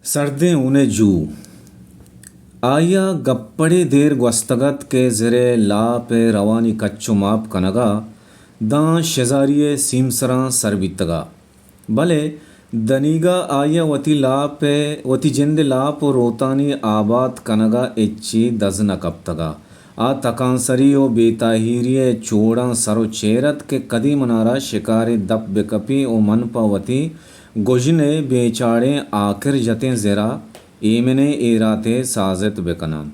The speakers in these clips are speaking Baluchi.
سردیں ہون ءِ جو۔ آئی ءَ گپڑے دیر گوستگ ات کہ زر ءِ لاپ ءِ روانی کچ ءُ ماپ کنگ ءَ داں شزاری ءِ سیمسراں سر بیتگ ءَ، بلے دنیگا آئی ءَ وتی لاپ ءِ، وتی جند ءِ لاپ ءُ روتانی آبات کنگ ءَ ہچی دز نہ کپتگ ءَ۔ آ تکانسری ءُ بے تاہیری ءِ چوڑاں سر ءُ چیر ات کہ کدی منارا شکارے دپ بہ کپی ءُ من پہ وتی گژن ءِ بے چاڑیں آکر جتیں زر ءَ ایمنیں ایراتے سازت بہ کناں۔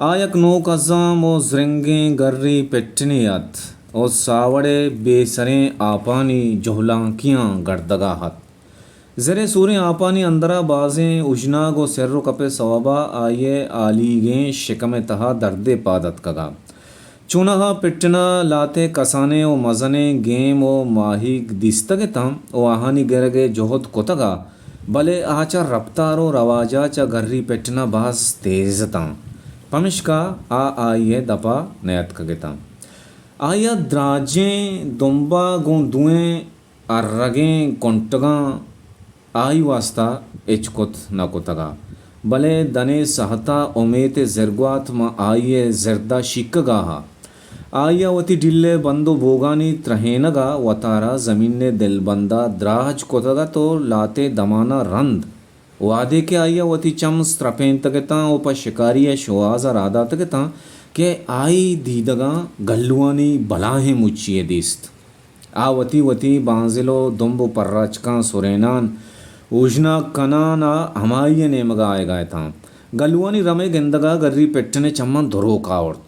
آ یک نوک ازام ءُ زرنگیں گری پٹنے ات ءُ ساوڑ ءِ بے سریں آپانی جہلانکیاں گڑدگ ءَ ات۔ زر ءِ سوریں آپانی اندر ءَ بازیں اژناگ ءُ سر ءُ کپ ءِ سوب ءَ آئی ءِ آلیگیں شکم ءِ تہا دردے پاد اتکگ ءَ۔ چوناہا پٹن ءَ لہتے کسانیں ءُ مزنیں گیم ءُ ماہیگ دیستگ اتاں ءُ آہانی گرگ ءِ جہد کتگ ءَ، بلے آ چہ رپتار ءُ رواج ءَ چہ گری پٹن ءَ باز تیز اتاں، پمشکا آ آئی ءِ دپ ءَ نیاتکگ اتاں۔ آئی ءَ دراجیں دمب ءَ گوں دوئیں ارگیں کنٹگاں آئی واستا ہچ کت نہ کتگ ءَ، بلے دنے سہت ءَ امیت ءِ زرگوات ماں آئی ءِ زرد ءَ شیکگ ءَ ات۔ آئی ءَ وتی ڈیل ءِ بند ءُ بوگانی ترہینگ ءَ وتارا زمین ءِ دلبند ءَ دراج کتگ ات ءُ لہتے دمان ءَ رند وہدے کہ آئی ءَ وتی چم ترپینتگ اتاں ءُ پہ شکاری ءِ شوہاز ءَ راہ داتگ اتاں کہ آئی دیدگاں گلوانی بلاہیں مچی یے دیست۔ آ وتی وتی بانزل ءُ دمب ءُ پراچکاں سرینان، اوژناگ کنان ءَ ہمائی ءِ نیمگ ءَ آیگ ءَ اتاں۔ گلوانی رم ءِ گندگ ءَ گری پٹن ءِ چماں دروک آورت۔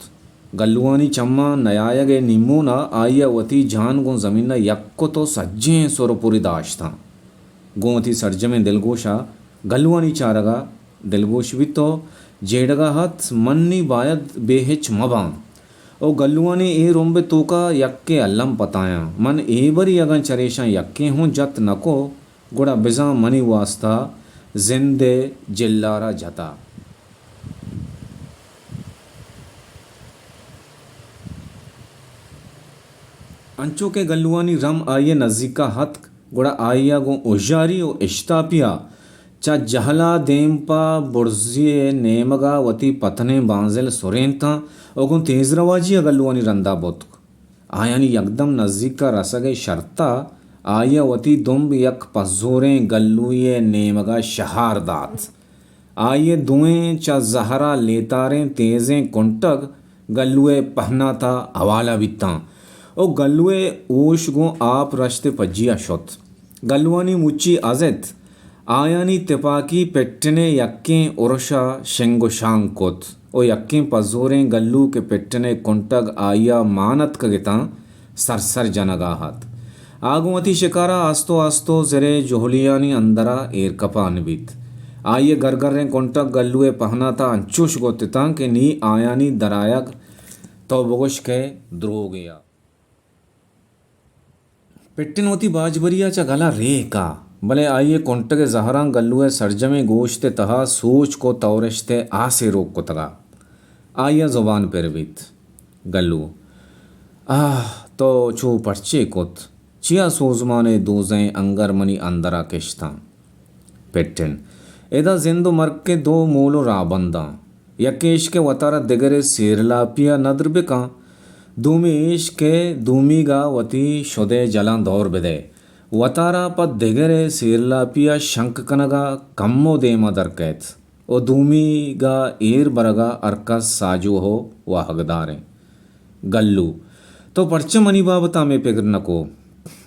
گلوانی چماں نیایگ ءِ نیمون ءَ آئی ءَ وتی جان گوں زمین ءَ یک کت ءُ سجہیں سر ءُ پری داشتاں۔ گوں وتی سرجمیں دلگوش ءَ گلوانی چارگ ءَ دلگوش بیت ءُ جیڑگ ءَ ات، من نی باید بے ہچ مہ باں ءُ گلوانی اے رمب ءِ توک ءَ یکے الم پتایاں۔ من اے بری اگاں چریشاں یکے ہوں جت نہ کو، گڑا بزاں منی واستا زند ءِ جلار ءَ جتا۔ انچو کہ گلوانی رم آئی ءِ نزیک ءَ اتک، گڑا آئی ءَ گوں ہژاری ءُ اشتاپی ءَ چہ جہل ءَ دیم پہ برزی ءِ نیمگ ءَ وتی پتنیں بانزل سرینتاں ءُ گوں تیز رواجی ءَ گلوانی رند ءَ بوتک۔ آیانی یکدم نزیک ءَ رسگ ءِ شرت ءَ آئی ءَ وتی دمب یک پزوریں گلوے ءِ نیمگ ءَ شہار دات۔ آئی ءِ دوئیں چہ زہر ءَ لیتاریں تیزیں کنٹگ گلو ءِ پہنات ءَ ہوالہ بیتاں ءُ گلو ءِ ہوش گوں آپ رشت ءُ پجی ءَ شت۔ گلوانی مچی ازت۔ آیانی تپاکی پٹن ءِ یکیں ارش ءَ شنگ ءُ شانگ کت ءُ یکیں پزوریں گلو کہ پٹن ءِ کنٹگ آئی ءَ مان اتکگ اتاں، سرسر جنگ ءَ ات۔ آ گوں وتی شکار ءَ آستو آستو زر ءِ جہلیانی اندر ءَ ایر کپان بیت۔ آئی ءِ گرگریں کنٹگ گلو ءِ پہنات ءَ انچوش گوت اتاں کہ نی آیانی درآیگ تو بگوش کہ دروگے ءَ۔ پٹن وتی باجبری ءَ چہ گل ءَ ریک ءَ، بلے آئی ءِ کنٹگ ءِ زہراں گلو ءِ سرجمیں گوشت ءِ تہا سوچک ءُ تورشت ءِ آسے روک کتگ ءَ۔ آئی ءَ زبان پر بیت۔ گلو: آہ، تو چو پرچے کت؟ چیا سوزمان ءِ دوزہیں انگر منی اندر ءَ کشتاں؟ پٹن: ادا زند ءُ مرگ ءِ دو مول ءُ راہبنداں۔ یکے ایش کہ وتارا دگرے سیرلاپی ءَ ندر بکن، دومی ایش کہ دومیگ ءَ وتی شدے جلاں دور بدئے۔ وتارا پہ دگرے سیرلاپی ءَ شنک کنگ ءَ کمو دیم ءَ در کئیت ءُ دومیگ ءَ ایر برگ ءَ ہرکس ساجو ءُ واہگدار اِنت۔ گلو: تو پرچہ منی بابت ءَ ہمے پگر نہ کو؟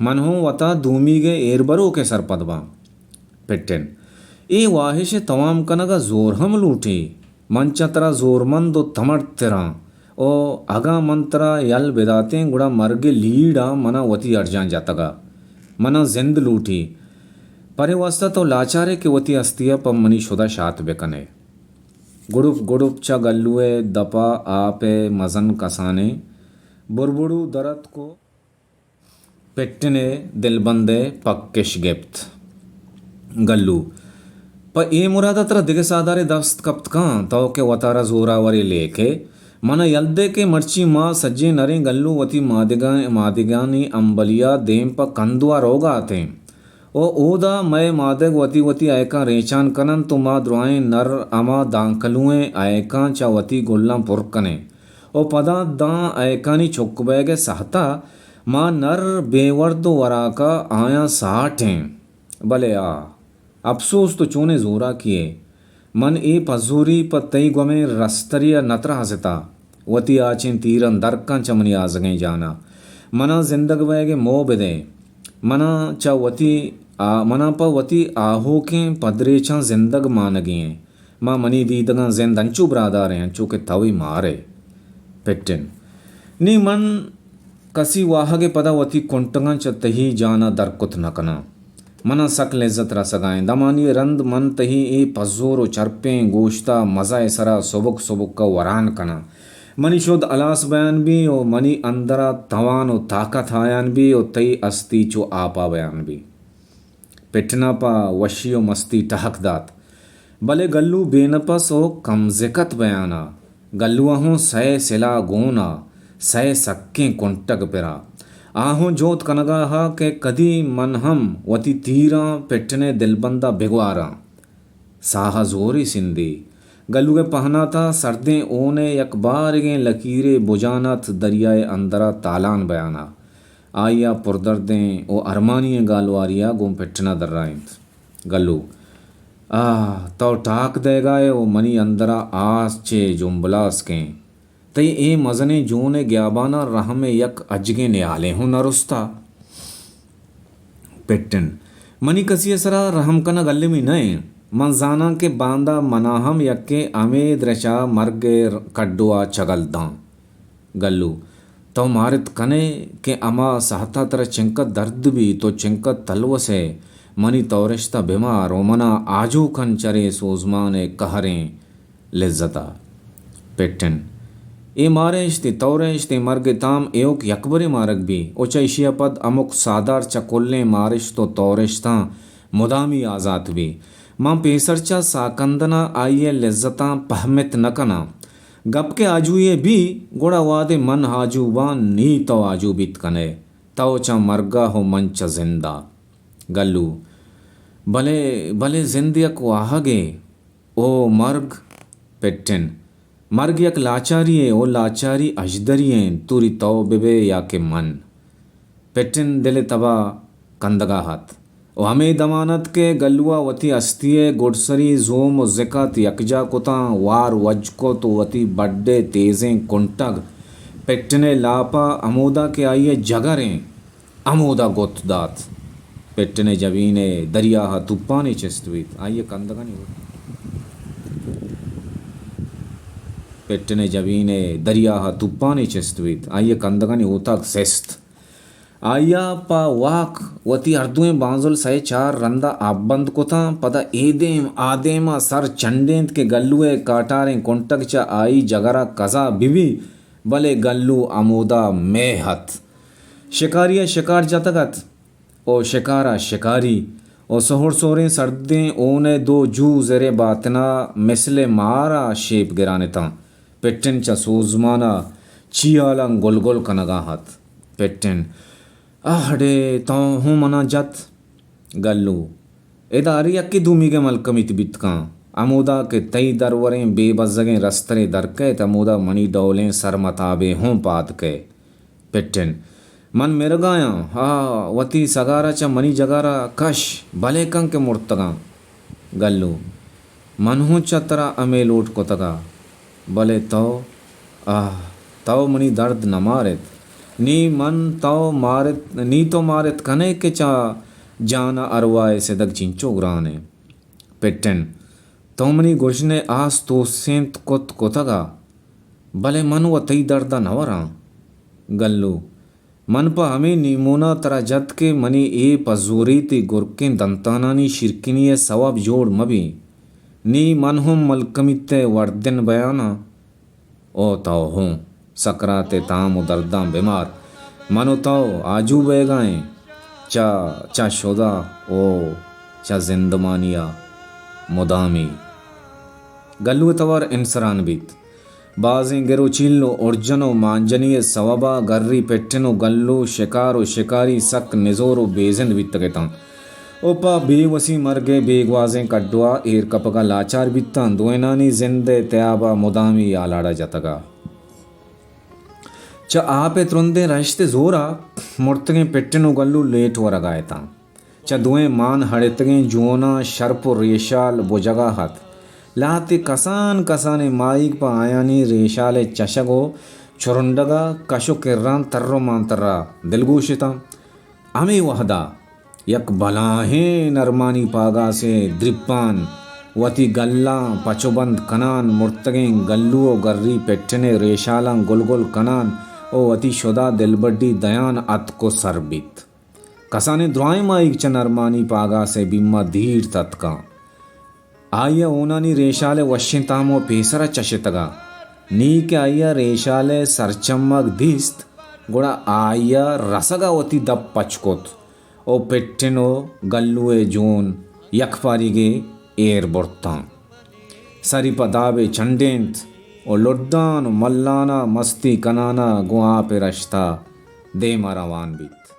من ہوں وتا دومیگ ءِ ایر بروک ءِ سرپد باں۔ پٹن: اے واہش ءِ توام کنگ ءَ زور ہم لوٹی۔ من چہ ترا زورمند ءُ تمڑتراں ءُ اگاں من ترا یل بداتیں گڑا مرگ ءِ لیڑ ءَ من ءَ وتی ارجاں جتگ ءَ۔ من ءَ زند لوٹی۔ پرے واستا تو لاچار ئے کہ وتی ہستی ءَ پہ منی شد ءَ شات بکن ئے۔ گڑپ گڑپ چہ گلو ءِ دپ ءَ آپ ءِ مزن کسانیں بربڑو در اتک ءُ پٹن ءِ دلبند ءِ پکش گپت۔ گلو: پہ اے مراد ءَ ترا دگہ ساہدارے دست کپت کن، تو کہ وتارا زوراورے لیک ئے۔ من ءَ یل دئے کہ مرچی ما سجہیں نریں گلو وتی مادگاں، مادگانی امبلی ءَ دیم پہ کندو ءَ روگ ءَ اتیں۔ و اودا مئے مادگ وتی وتی ایکاں ریچان کن انت و ما درائیں نر ہما دانکلوئیں ایکاں چہ وتی گلاں پر کنیں و پدا داں ایکانی چک بئیگ ء ساہتا ما نر بے ورد و وراکا آیاں ساٹیں۔ بلے آ! اپسوز تو چونیں زوراکے ئے۔ من اے پزوری پہ تئی گومیں رستری ء نہ ترازتا۔ وتی آچیں تیراں در کن چہ منی آزگیں جان ء۔ منا زندگ بئیگ ء موہ بدئے۔ منا چہ وتی آ-، منا پہ وتی آہوکیں پدریچاں زندگ مانگی ایں۔ ما منی دیدگاں زند انچو براہداریں انچو کہ تو ئی مارئے۔ پٹن۔ نی من کسی واہگ ء پدا وتی کنٹگاں چہ تئی جان ء در کت نہ کناں۔ منا سک لذت رسگا انت۔ دمانی رند من تئی اے پزور و چرپیں گوشت ء مزہ ء سرا سبک سبک ء وران کناں۔ منی شد ہلاس بیان بی و منی اندرا توان و طاقت آیان بی و تئی ہستی چو آپا بیان بی۔ پٹنا پہ وشی و مستی ٹہک دات۔ بلے گلو بے نپس و کمزکت بیان ء۔ گلو ء ہوں سئے سلاہ گون ء سئے سکیں کنٹگ پرا۔ آ ہوں جہد کنگا ء کہ کدی من ہم وتی تیراں پٹن ء دلبند ء بگواراں۔ ساہ ء زورے سندی۔ گلو ء پہنات ء سردیں ہون ء یک بارگیں لکیرے بجان ات دریا ء اندر ء تالان بیان ء۔ آئی ء پردردیں و ارمانی ئیں گالواری ء گوں پٹن ء درائینت۔ گلو، آہ، تو ٹاک دئیگا ئے و منی اندرا آس چہ جمبلاس کیں۔ تئی اے مزنیں جون ء گیابان ء رحم ء یک اجگیں نیالے ہوں نہ رستا۔ پٹن، منی کسی ء سرا رحم کنگ المی نہ انت۔ من زاناں کہ باندا منا ہم یکے ہمے درچا مرگ ء کڈو ء چگل داں۔ گلو، تو مارت کن ئے کہ ہما ساہت ء ترا چنکت درد بیت و چنکت تلوس ئے، منی تورشت ء بہ مار و منا آجو کن چرے سوزمان ء کہریں لذت ء۔ پٹن، اے مارشت، اے تورشت، اے مرگ ء تام ایوک یکبرے مارگ بی و چہ ایشی ء پد ہمک ساہدار چہ کلیں مارشت و تورشتاں مدامی آزات بی۔ من پیسر چہ ساکندن ء آئی ء لذتاں پہمت نہ کناں۔ گپ کہ آجوئی ء بی، گڑا وہدے من آجو باں، نی تو آجو بیت کن ئے۔ تو چہ مرگ ء و من چہ زند ء۔ گلو، بلے، بلے زند یک واہگے۔ او مرگ! پٹن، مرگ یک لاچاری یے، او لاچاری اژدری انت، توری تو بہ بئے یا کہ من۔ پٹن دل ء تب ء کندگ ء ات و ہمے دمان ات کہ گلو ء وتی ہستی ء گڈسری زوم و زکت یکجا کتاں، وار وج کت و وتی بڈ ء تیزیں کنٹگ پٹن ء لاپ ء ہمودا کہ آئی ء جگر انت، ہمودا گت دات۔ پٹن ء جبین ء دریا ء توپانے چست بیت، آئی ء کندگانی پٹن ء جبین ء دریا ء توپانے چست بیت، آئی ء کندگانی اوتاگ سست۔ آئی ء پہ واک وتی ہردوئیں بانزل سئے چار رند ء آببند کتاں، پدا اے دیم آ دیم ء سر چنڈینت کہ گلو ء کاٹاریں کنٹگ چہ آئی جگر ء کزا بہ بی، بلے گلو ہمودا میہ ات۔ شکاری ء شکار جتگ ات۔ او شکار ء شکاری، او سہر سہریں سردیں ہون ء دو جو زر ء باتن ء مثل مار ء شیپ گران اتاں۔ پٹن چہ سوزمان ء چیالاں گل گل کنگ ء ات۔ پٹن، اہڑے تو ہوں منا جت۔ گلو، ادا ہر یکے دومیگ ء ملکمیت بیت کن۔ ہمودا کہ تئی دروریں بے بزگیں رسترے در کئیت، ہمودا منی ڈولیں سرمتابے ہوں پاد کئے۔ پٹن، من مرگایاں، آ، وتی سگارا چہ منی جگارا کش، بلے کن کہ مرتگاں۔ گلو، من ہوں چہ ترا ہمے لوٹ کتگا، بلے تو، آہ، تو منی درد نہ مارت۔ نی من تو مارت، نی تو مارت کنے کہ چہ جان ء ارواہ ء سدگ چنچو گران انت۔ پٹن، تو منی گژن ء آس توسینت کت کتگ ء، بلے من و تئی درد ء نہ وراں۔ گلو، من پہ ہمے نیمون ء ترا جت کہ منی اے پہ زوریتی گرکیں دنتانانی شیرکنی ء سوب جوڑ مہ بی۔ نی من ہم ملکمیت ء وردن بیاناں۔ او تو ہوں سکرات ء تام و درداں بہ مار۔ من و تو آجو بئیگا ایں چہ، چہ شدا او چہ زندمانی ء مدامی۔ گلو ء توار انسران بیت۔ بازیں گر و چیل و ارجن و مانجنی ء سوبا گری پٹن و گلو، شکار و شکاری سک نزور و بے زند بیتگ اتاں۔ ءُ پہ بے وسی مرگ ءِ بے گوازیں کڈو ءَ ایر کپگ ءَ لاچار بیتاں۔ دوئینانی زند ءِ تیاب ءَ مدامی آلاڑ ءَ جتگ ءَ۔ چہ آپ ءِ ترندیں رہشت ءِ زور ءَ مرتگیں پٹن ءُ گلو لیٹ ورگ ءَ اتاں۔ چہ دوئیں مان ہڑتگیں جوناں شرپ ءُ ریشال بجگ ءَ ات۔ لہتے کسان کسانیں ماہیگ پہ آیانی ریشال ءِ چشگ ءُ چرنڈگ ءَ کش ءُ کراں تر ءُ مانتر ءَ دلگوش اتاں۔ ہمے وہد ءَ یک بلاہیں نرمانی پاگاسے دریپان وتی گلاں پچ ءُ بند کنان، مرتگیں گلو ءُ گری پٹن ءِ ریشالاں گل گل کنان ءُ وتی شدا دلبڈی دیان اتک ءُ سر بیت۔ کسانیں درائیں ماہیگ چہ نرمانی پاگاس ءِ بیم ءَ دیر تتکاں۔ آئی ءَ ہونانی ریشال ءِ وشیں تام ءُ پیسر ءَ چشتگ ءَ۔ نی کہ آئی ءَ ریشال ءِ سرچمگ دیست، گڑا آئی ءَ رسگ ءَ وتی دپ پچ کت ءُ پٹن ءُ گلو ءِ جون یکپاریگے ایر برتاں۔ سری پہ دابے چنڈینت ءُ لڈان ءُ ملان ءَ مستی کنان ءَ گوں آپ ءِ رشت ءَ دیم ءَ روان بیت۔